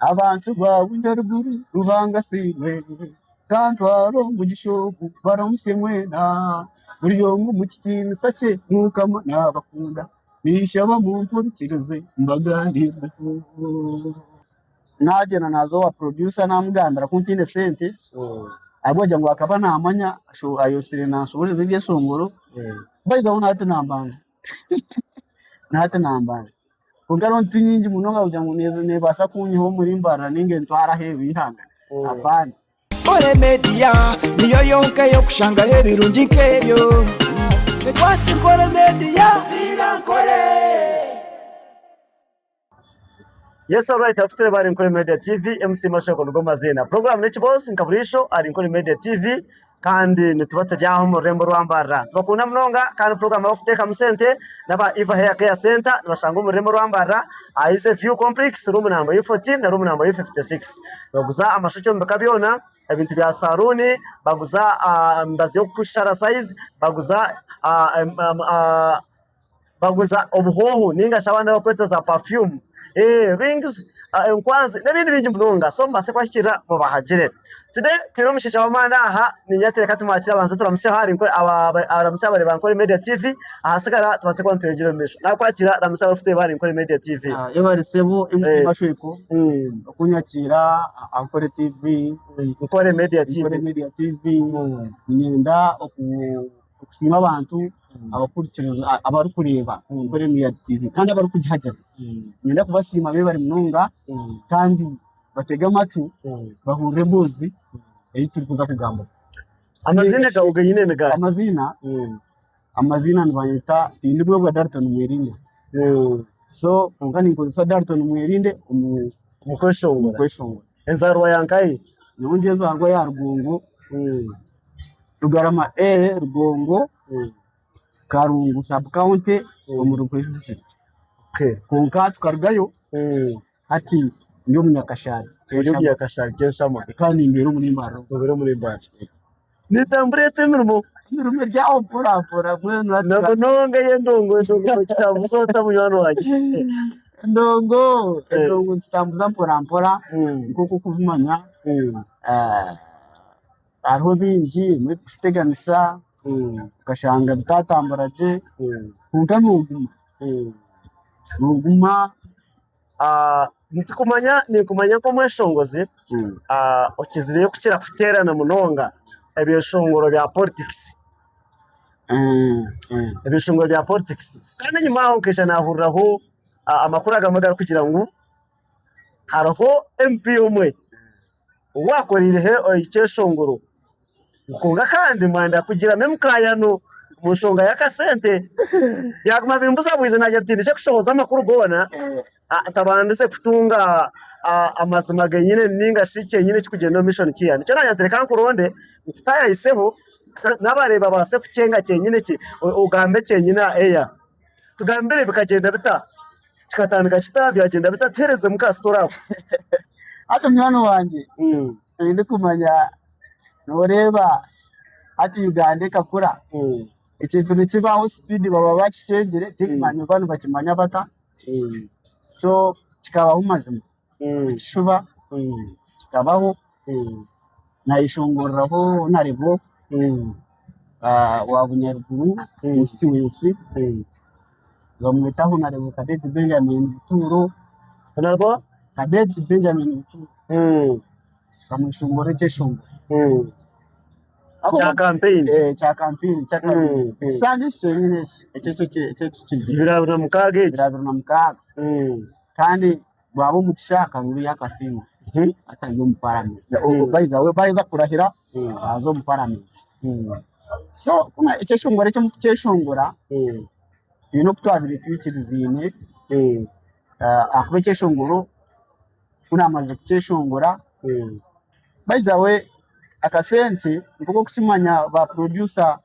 Abantu ba Bunyaruguru Ruhanga asiimwe, Kantware omugisha ogu baramutsye mwena, Buri omwe omu kitiinisa kye Mukama naabakunda, Ninshaba mumpurikirize mbagambireho. Naagyenda naaza owa producer naamugambira ku ntaine sente, ahabw'okugira ngu akaba naamanya ayotsire nanshoboororeza ebyeshongoro, by the way nahati nambanja, nahati nambanja. Kwonka hariho ti nyingi munonga kugira ngu neebaasa kunyiha omuri Mbarara nainga entware aheeru y'eihanga, apaana. Nkore Media niyo yonka ey'okushangaho ebirungi nk'ebyo. Watch Nkore Media. Nkore. Yes alright abakutureeba ahari Nkore Media TV, MC Mashoko nigo maziina. Puroguraamu n'ekiboozi nka buriisho ahari Nkore Media TV kandi nituba turi aha omu rurembo rwa Mbarara. Nitubakunda munonga kandi puroguraamu abarikuteekamu sente n'aba Eva Hair Care Centre nibashangwa omu rurembo rwa Mbarara aha Easy View Complex room namba U14 na room namba U56. Nibaguza amashokye omu bika byona, ebintu bya saruuni, baguza emibazi y'okushara sayizi, baguza Baguza obuhooho ninga shi abandi abakweta za perfume, rings, enkwanzi n'ebindi bingi munonga so mubaase kubahikirira mubahagire. Today twine omushaija w'amaani aha niinyija ati reka tumwakire abanze turamusye ahari aramusye abareebi ba Nkore Media TV ahasigara tubaase kuba nitweyongyera omu maisho. Nakwakira ramutsya abarikutureeba ahari Nkore Media TV. Yebare sebo MC Mashweko okunyakiira aha Nkore TV. Nkore Media TV. Nkore Media TV. Niinyenda oku. Okusiima abantu abakuhurikiriza abarikureeba Nkore Media TV kandi abarikugihagira. Niinyenda kubasiima beebare munonga kandi batege amatu bahurire emboozi ei turikuza kugamba. Amaziina gaawe genyine ni gaaha? Amaziina, amaziina nibanyeta Tindibwebwa Dalton Mwerinde. So kwonka ninkozesa Dalton Mwerinde omu Omu kweshongora. kweshongora. Enzaarwa ya nkahi? Nyowe ndi enzaarwa ya Rugongo. Rugarama A, Rugongo, Karungu sub county omu Rukiri district. Kwonka tukarugayo hati ndi Omunyakashari Ori Omunyakashari Kyeshama. Kandi nimbeera omuri Mbarara. Obeera omuri Mbarara. Netambura eta emirimo? Emirimo eri aho mpora mpora mbwenu hati. Na munonga ey'endongo, endongo nogitambuza ota munywani wangye? Endongo, endongo ngitambuza mpora mpora nk'oku orikubimanya. Hariho bingi ebimwe birikututeganisa okashanga bitatambura gye kwonka noguma, noguma. Nitukumanya ninkumanya nk'omweshongozi okizireyo kukira kuteerana munonga ebyeshongoro bya poritikisi, ebyeshongoro bya poritikisi kandi enyima aho nkaija naahuriraho amakuru agamwe agarikugira ngu Hariho MP omwe owaakoreireho ekyeshongoro kwonka kandi mwayenda kugiramu emikaayano omu nshonga y'akasente byaguma bimbuzabwize naagira nti tindikye kushohoza amakuru goona ntabandize kutunga amazima genyine ninga shi kyenyine ekirikugyenda omu maisho nikiiha. Nikyo naagira nti reka nkuronde nkutaayayiseho n'abareebi babaase kukyenga kyenyine ogambe kyenyine aha eya. Tugambire bikagyenda bita? Kikatandika kita? Byagyenda bita? Tuheerezemu ka story ako. Hati munywani wangye tindikumanya nooreeba hati Uganda ekakura, ekintu nikibaho speed baba bakikyengire tinkumanya oba nibakimanya bata, so kikabaho mazima tikishuba kikabaho. Nayeshongoreraho Narebo wa Bunyaruguru constituency nibamweta Honarebo Cadet Benjamin Buturo, Honarebo? Cadet Benjamin Buturo bamweshongorera ekyeshongoro. Kya campaign? Kya campaign ekisanja eki kyenyine eki eki 2026 eki? 2026 kandi Gwaba omugisha akaruru yakasinga atari omu paramenti baheza kurahira yaaza omu paramenti. So ekyeshongoro eki omu kukyeshongora twine oku twabaire twikirizaine ahakuba ekyeshongoro ku naamazire kukyeshongora by the way akasente nk'oku orikukimanya ba producer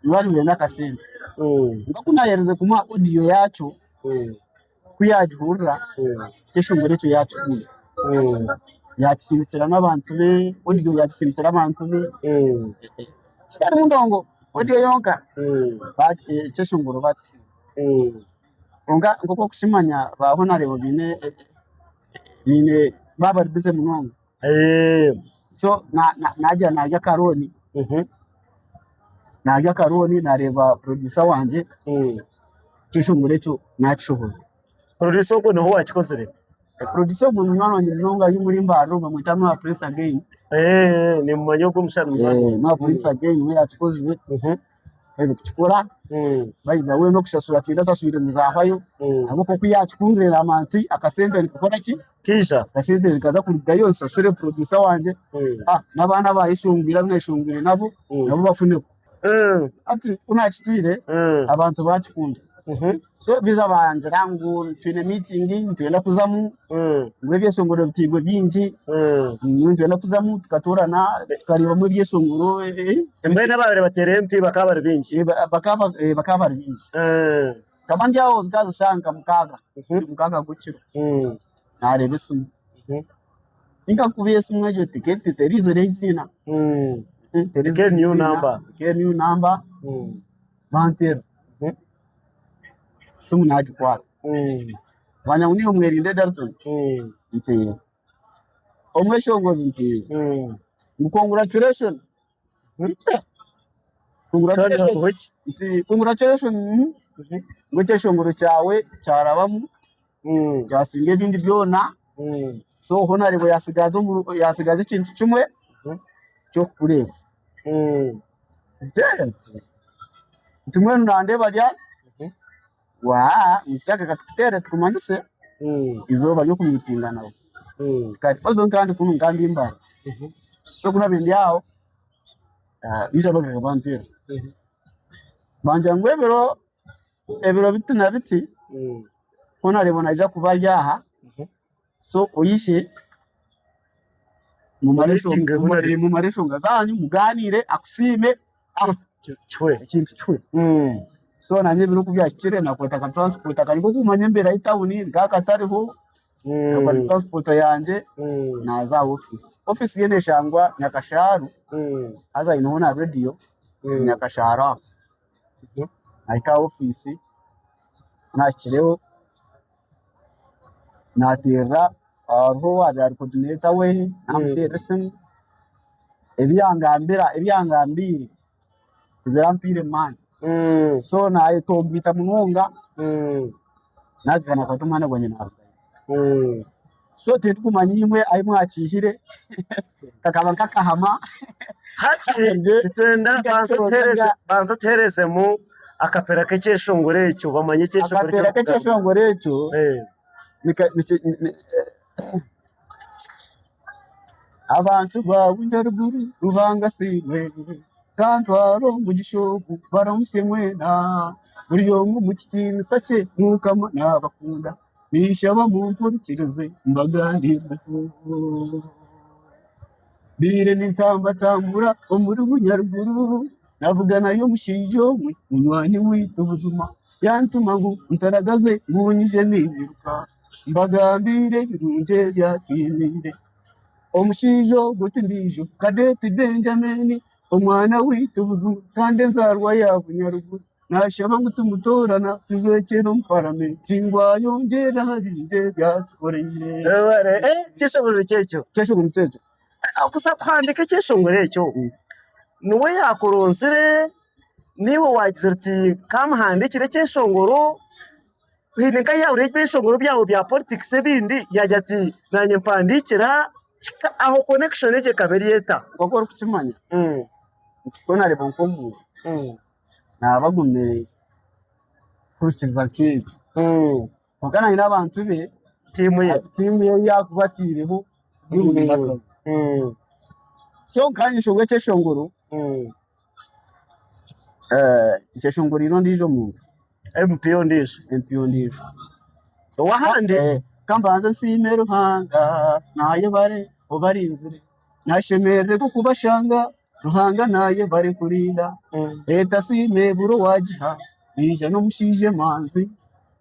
nibaba nibenda akasente. Kwonka ku naaherize kumuha audio yaakyo, ku yaagihurira ekyeshongoro ekyo yaakikunda, yaakisindikira n'abantu be, audio yaagisindikira abantu be, kitarimu ndongo, audio yonka, ekyeshongoro baakisiima. Kwonka nk'oku orikukimanya ba honarebo baine. Nyine baaba bari busy munonga. So naagira naarya akarooni, naarya akarooni naareeba producer wangye ekyeshongoro ekyo naakishohoza. Producer ogwo niiwe owaakikozire? Producer ogwo ni munywani wangye munonga ari omuri Mbarara bamweta Noah Prince Again. Nimmumanya ogwo omushaija ni munywani wangye. Noah Prince Again niwe yaakikozire. Aherize kukikora bahize we n'okushashura tindashashwire ngu zaahwayo ahabw'okuba ku yaakikunzire naamanya nti akasente nikakora ki? Kaija. Akasente nikaza kurugayo nshashure producer wangye n'abaana abaayeshongwire abu naayeshongwire nabo nabo bafuneho. Hati ku naakitwire abantu baakikunda. So baija bangira ngu twine meeting nitwenda kuzamu ngu ebyeshongoro biteirwe bingi nitwenda kuzamu tukatoorana tukareebamu ebyeshongoro. Mbwenu ababaire bateire MP bakaba bari baingi? Bakaba bari baingi. Nkaba ndi aho zikaba ziri shaaha nka mukaaga, mukaaga gw'ekiro naareeba esimu. Tinkakuba esimu egyo teriizire eiziina, Ekaba eri new number. Ekaba eri new number. Banteera esimu nagikwata bamanya ngu niiwe Mwerinde Dalton nti omweshongozi nti ngu congratulation nti congratulation ngu ekyeshongoro kyawe kyarabamu kyasinga ebindi byona so hoona yasigaza ekintu kimwe ky'okukureeba. Nti mbwenu nandeeba ryari? Waa nitushaka reka tukuteere tukumanyise eizooba ry'okumiitinga nawe. Kare haza nkaba kunu nkaba ndi Mbale. So ku naabaire ndi aho, baija bagaruka banteera. Bangira ngu ebiro ebiro biti na biti, ku naareeba naija kuba ari aha, So oije mumare enshonga zanyu muganire akusiime ekintu kihwe. So nanye ebiro kubyahikire nakwata ka transport akanye kokumanya embera y'etawuni nikaba katariho nakwata transport yangye naza aha office. Office ye neshangwa Nyakasharu haza aineho na radio Nyakasharu aho. Nahika aha office kunahikireho Naateerera hariho owaabaire ari coordinator we naamuteerera esimu, ebi yangambira ebi yangambiire tibirampaire maani so naayetomboita munonga naagaruka naakwata omwanya gwangye naarugayo. So tindikumanya imwe ahu mwakiihire kakaba nk'akahama. Hati nitwenda banza otuheerezemu akapera k'ekyeshongoro ekyo bamanye ekyeshongoro eki Akapera k'ekyeshongoro ekyo Abantu ba Bunyaruguru Ruhanga asiimwe, Kantwara omugisha ogu baramutsye mwena, Buri omwe omu kitiinisa kye Mukama nabakunda. Ninshaba mumpurikirize mbagambireho. Mbaire nintambatambura omuri Bunyaruguru, nabuganayo omushaija omwe munywani waitu buzima, yantuma ngu ntaragaze ngu nyije ninyiruka mbagambire ebirungi ebi atwiniire. Omushaija ogwo ti ndiijo Kadeti Benjamin omwana waitu buzima kandi enzaarwa ya Bunyaruguru. Nashaba ngu tumutoorana tujwekyere omu paramenti ngu ayongyere aha bingi ebi atukoreire. Ekyeshongoro nikyo ekyo. Ekyeshongoro nikyo ekyo. Kuza kuhandiika ekyeshongoro ekyo, niwe yaakuronzire, niiwe waagizire oti kamuhandiikire ekyeshongoro, haine nka yaahurira ebyeshongoro byawe bya politics ebindi yaagira ati naanye mpandiikira, aho connection egyo ekaba eri eta? Nk'oku orikukimanya, ku naareeba nk'omuntu naaba agumire kuhurikiza nk'ebi. Kwonka naanye n'abantu be, Tiimu ye. tiimu ye ei yaakuba ataireho So nkanye enshonga y'ekyeshongoro, nkyeshongoriire ondiijo muntu. MP ondiijo. MP ondiijo. Ow'ahandi? Ka mbanze nsiime Ruhanga naayebare obarinzire. Nashemererwa okubashanga Ruhanga nayebare kurinda Etasiima ebura owagiha Naija n'omushaija emanzi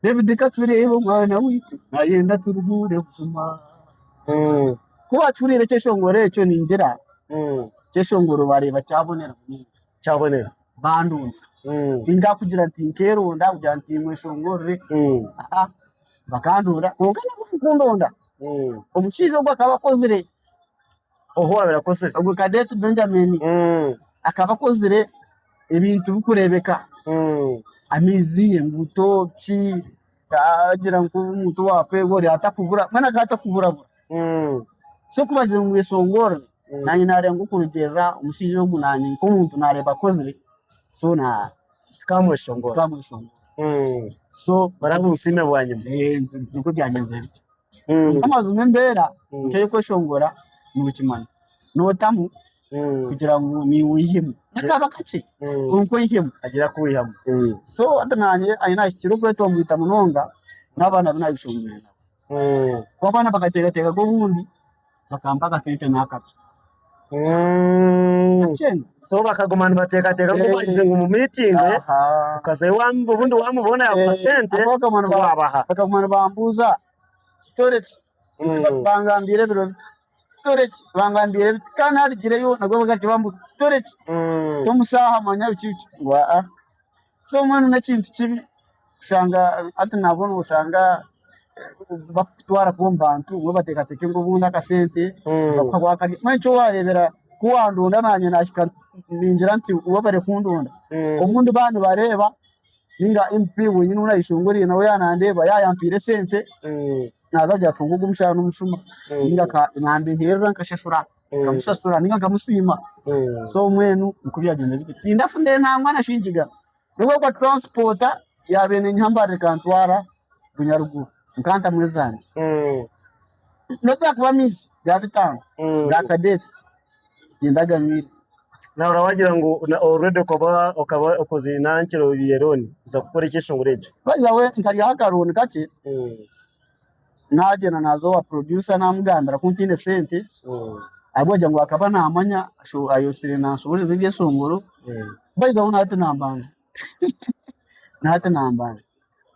David katureebe omwana waitu Nayenda turuhuure buzima Ku wakihuriire ekyeshongoro ekyo ningira ekyeshongoro bareeba kyabonera munonga. Kyabonera. Bandunda. Tinkakugira nti nkeronda kugira nti mweshongorere bakandunda kwonka nabwo mukundonda. Omushaija ogwo akaba akozire. Ohu waabaire akozire? Ogwo Cadet Benjamin akaba akozire ebintu bikureebeka. Amaizi, enguuto, ki, agira ngu omuntu owaafa ori atakubura, mbwenu akaba atakuburabura. So ku bagira ngu mweshongorere, naanye naareeba ngu okurugiirira omushaija ogu naanye nk'omuntu naareeba akozire, so na. Tukamweshongora. Tukamweshongora. So. Baramusiime bwanyima. Nikwo byagyenzire bityo. Kwonka amazima embeera nk'ey'okweshongora nookimanya. Nootamu kugira ngu naiwe oihemu. N'akaaba kakye kwonka oihemu. Agira aku oihamu. So hati naanye ahi naahikire okwetomboita munonga n'abaana abu naayeshongwire nabo. Kuba abaana bakateekateeka ngu obundi bakampa akasente n'akabi. Kakye. So bakaguma nibateekateeka ngu obagize ngu mumiitinge okazayo obundi waamubona yaakuha sente tiwaabaha. Bakaguma nibambuuza sitore ki? Bangambiire ebiro biti. Sitore ki? Bangambiire biti. Kandi naarugireyo nabwo bagaruka bambuuza sitore ki? Tomushaaha manya biki biki. Ngu aa. So mbwenu n'ekintu kibi kushanga hati nabwo noshanga bakukutwara kuba omu bantu bo bateekateeka ngu obundi akasente nibakuha wakarya. Mbwenu nikyo wareebera ku wandonda naanye nahika ningira nti webare kundonda. Obundi baaba nibareeba ninga MP wenyini ou nayeshongoriire nawe yaaba nandeeba yaaba yampaire esente naaza kugira ati ogu omushaija n'omushuma ninga nambeherera nkashashura. Nkamushashura ninga nkamusiima. So mbwenu nikwo byagyenzire bityo. Tindafunire nangwa na shiringi igana. Nobu ekuba transport yaabaire nenyiha Mbarara ekantwara Bunyaruguru nkantamu ezangye. Nobu gaakuba amaizi ga bitaano ga cadet tindaganywire. Nahurira wagira ngu already okaba okaba okozire nankiro ya loan kuza kukora ekyeshongoro ekyo. By the way nkaryaho akarooni kakye. Naagyenda naaza owa producer naamugambira ku ntaine sente ahabw'okugira ngu akaba naamanya ayotsire nanshoboororeza ebyeshongoro by the way nahati nambanja nahati nambanja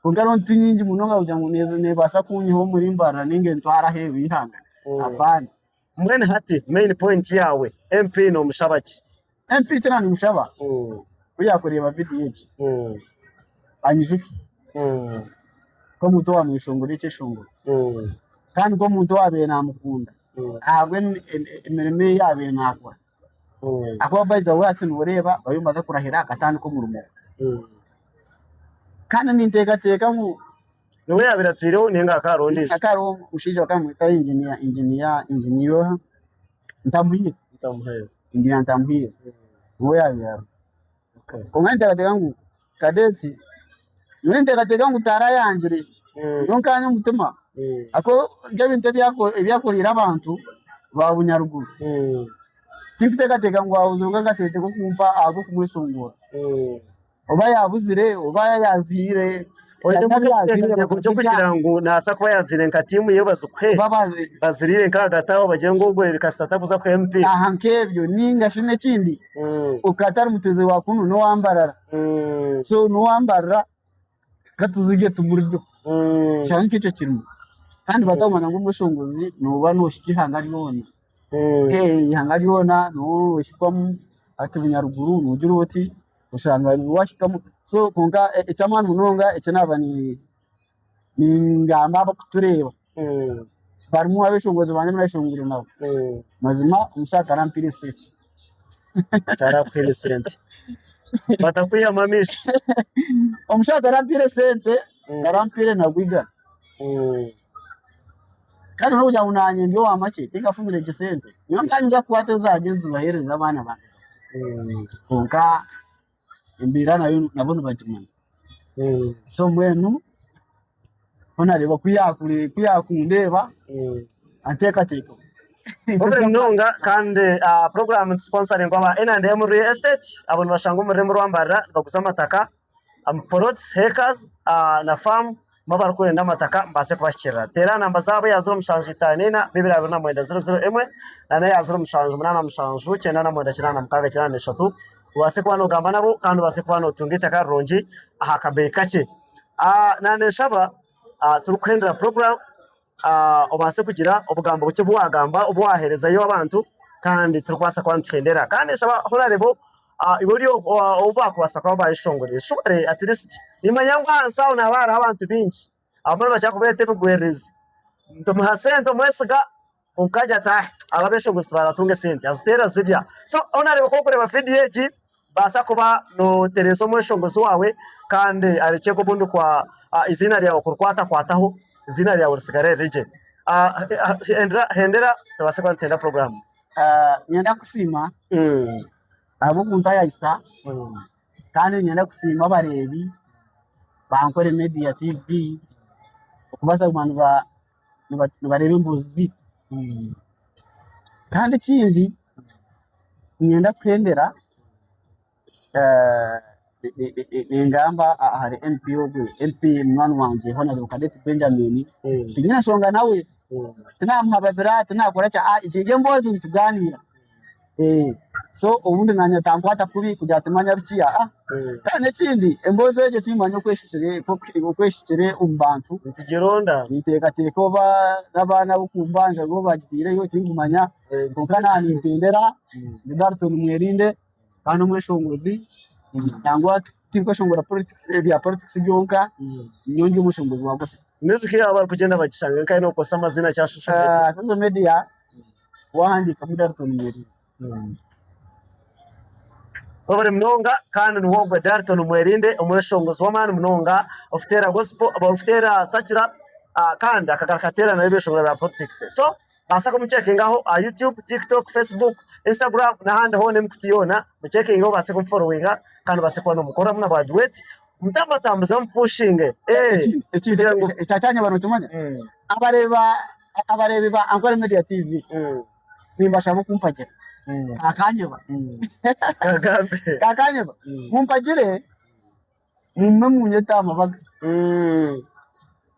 kwonka loan ti nyingi munonga kugira ngu neebaasa kunyiha omuri Mbarara ninga entware aheeru y'eihanga apana. Mbwenu hati main point yaawe MP noomushaba ki? MP eki naanimushaba ku yaakureeba vidiyo egi anyijuke nk'omuntu owaamweshongora ekyeshongoro kandi nk'omuntu owaabaire naamukunda ahabw'emirimo ei yaabaire naakora. Ahakuba by the way hati nooreeba bariyo nibaza kurahira akatandika omurimo gwe. Kandi ninteekateeka ngu. Niwe yaabaire atwireho nainga hakaba hariho ondiijo? Hakaba hariho omushaija bakaba nibamweta engineer, engineer, engineer oha? Ntamuhire. Ntamuhire. Engineer Ntamuhire niwe yaabaire ariho. Kwonka ninteekateeka ngu Cadets, nyowe ninteekateeka ngu tarayangire, nyowe nkanye omu mutima ahabw'okuba nk'ebintu ebi yakoreire abantu ba Bunyaruguru, tinkuteekateeka ngu abuzire nk'akasente k'okumpa ahabw'okumweshongora. Oba yaabuzire oba yaaziire. Oine ekiteekateeko ky'okugira ngu naabaasa kuba yaaziire nka tiimu ye bazikuhe baziriire nk'ahagati aho bagire ngu ogwo kasita atakuza kuha MP. Aha nk'ebyo ninga shi n'ekindi okaba atari mutuuzi wa kunu n'owa Mbarara so n'owa Mbarara katuzirye tumuryeho shana nk'ekyo kirimu kandi batakumanya ngu omweshongozi nooba noohika eihanga ryona. Eihanga ryona noohikwamu hati Bunyaruguru noogira oti oshanga wahikamu so kwonka eky'amaani munonga eki naaba ningamba abarikutureeba barimu abeshongozi bangye abu nayeshongwire nabo mazima omushaija tarampaire sente. Tarakuhaire sente. Batakwihamu amaisho. Omushaija tarampaire sente, tarampaire na gwigana. Kandi n'okugira ngu naanye ndi owa makye tinkafunire gye sente, nyowe nkaba ninza kukwata ezangye nzibaheereze abaana bangye. Kwonka embeera nayo nabo nibagimanya. So mbwenu ku naareeba ku yaakundeeba anteekateekeho. Webare munonga kandi puroguraamu nitusponsaringwa aba N&M Real Estate abo nibashangwa omu rurembo rwa Mbarara nibaguza amataka. Plots, hectares na farm mwaba abarikwenda amataka mubaase kubahikirira. Teera aha namba zaabo eya 0754 229 001 nana eya 0787 99 6 83 obaase kuba nogamba nabo kandi obaase kuba notunga eitaka rirungi aha kabeeyi kakye. Naaba ninshaba turikuhendera puroguraamu obaase kugira obugambo bukye obu waagamba obu waaheerezayo abantu kandi turikubaasa kuba nituhendera. Kandi nshaba Honarebo iwe ori ou baakubaasa kuba baayeshongorera surely at least nimanya ngu ahansi aho nihaba hariho abantu baingi abamwe nibakira kubeeta ebigwererezi. Nitumuha sente omwesiga kwonka agira ati ah aba abeshongozi tibaratunga esente aziteera zirya. So ou nareeba ku orikureeba vidiyo egi baasa kuba notereeza omweshongozi waawe kandi arekye obundi kwa eiziina ryawe kurikwatakwataho eiziina ryawe risigare riri gye. Hendera tubaase kuba nituhenda puroguraamu. Niinyenda kusiima ahabw'okuntayayisa kandi niinyenda kusiima abareebi ba Ankole Media TV okubaasa kuguma nibareeba emboozi zaitu. Kandi ekindi niinyenda kuhendera ningamba ahari MP ogwe, MP munywani wangye Hon. Cadet Benjamin, tinyine nshonga nawe, tinamuhababira, tinakora ki, egi emboozi nitugaaniira. So obundi nanye atankwata kubi kugira ati manya biki Kandi ekindi emboozi egyo timmanya oku ehikire oku ehikire omu bantu. Nitugironda. Ninteekateeka oba n'abaana ab'okumbanja nibo baagitaireyo tinkumanya kwonka naaba nimpendera ndi Dalton Mwerinde kandi omweshongozi nangwa tinkweshongora politics ebya politics byonka nyowe ndi omweshongozi wa gospel. Music yaaba barikugyenda bagishanga nkahi nokukozesa amaziina ki aha social media? Social media wahandiikamu Dalton Mwerinde. Webare munonga kandi niwe ogwe Dalton Mwerinde omweshongozi w'amaani munonga orikuteera gospel orikuteera secular kandi akagaruka ateera n'ebyeshongoro bya politics. So baasa kumucekingaho aha YouTube, TikTok, Facebook, Instagram n'ahandi hoona emikutu yoona mucekingeho obaase kumuforowinga kandi obaase kuba nomukoramu na bwa duet mutambatambuze mupushinge. Ekindi ekyakyanyeba nokimanya abareebi ba Ankole Media TV nimbashaba okumpagira kakanyeba kakanyeba mumpagire mugume munyete aha mabaga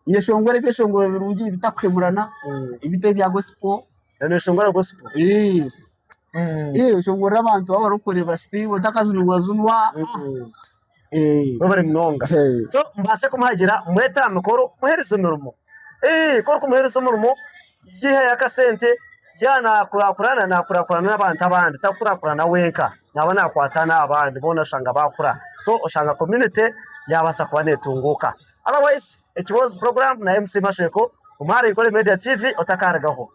nyeshongore ebyeshongoro birungi ebitakuhemurana ebitari ebya gospel oshongorere abantu abarikureeba otakazunwazunwa. Webare munonga. So mubaase kumuhagira mumwete aha mikoro mumuhereze emirimo. Ku orikumuhereza omurimo yihayo akasente yaaba nakurakurana nakurakurana n'abantu abandi takurakurana wenka naaba nakwata n'abandi boona oshanga bakura. So oshanga community yabaasa kuba netunguuka. Otherwise ekiboozi program na MC Mashweko omu ahari Nkore Media TV otakarugaho.